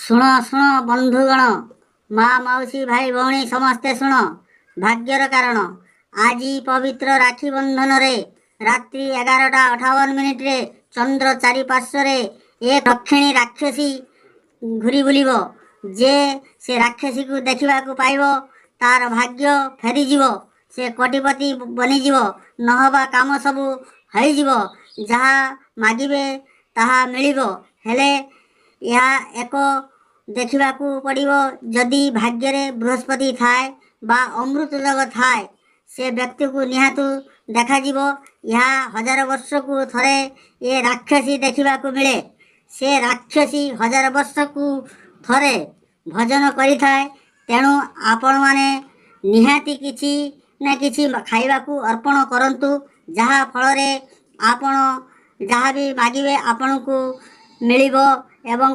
ଶୁଣ ଶୁଣ ବନ୍ଧୁଗଣ, ମା, ମାଉସୀ, ଭାଇ, ଭଉଣୀ, ସମସ୍ତେ ଶୁଣ। ଭାଗ୍ୟର କାରଣ ଆଜି ପବିତ୍ର ରାକ୍ଷୀ ବନ୍ଧନରେ ରାତ୍ରି 11ଟା 58 ମିନିଟରେ ଚନ୍ଦ୍ର ଚାରିପାର୍ଶ୍ୱରେ ଏକ ଦକ୍ଷିଣୀ ରାକ୍ଷସୀ ଘୁରି ବୁଲିବ। ଯେ ସେ ରାକ୍ଷସୀକୁ ଦେଖିବାକୁ ପାଇବ, ତାର ଭାଗ୍ୟ ଫେରିଯିବ, ସେ କୋଟିପତି ବନିଯିବ, ନହବା କାମ ସବୁ ହେଇଯିବ, ଯାହା ମାଗିବେ ତାହା ମିଳିବ। ହେଲେ ଏହା ଏକ ଦେଖିବାକୁ ପଡ଼ିବ, ଯଦି ଭାଗ୍ୟରେ ବୃହସ୍ପତି ଥାଏ ବା ଅମୃତ ଯୋଗ ଥାଏ, ସେ ବ୍ୟକ୍ତିକୁ ନିହାତି ଦେଖାଯିବ। ଏହା 1000 ବର୍ଷକୁ ଥରେ ଏ ରାକ୍ଷସୀ ଦେଖିବାକୁ ମିଳେ। ସେ ରାକ୍ଷସୀ 1000 ବର୍ଷକୁ ଥରେ ଭୋଜନ କରିଥାଏ। ତେଣୁ ଆପଣମାନେ ନିହାତି କିଛି ନା କିଛି ଖାଇବାକୁ ଅର୍ପଣ କରନ୍ତୁ, ଯାହା ଫଳରେ ଆପଣ ଯାହା ବି ମାଗିବେ ଆପଣଙ୍କୁ ମିଳିବ ଏବଂ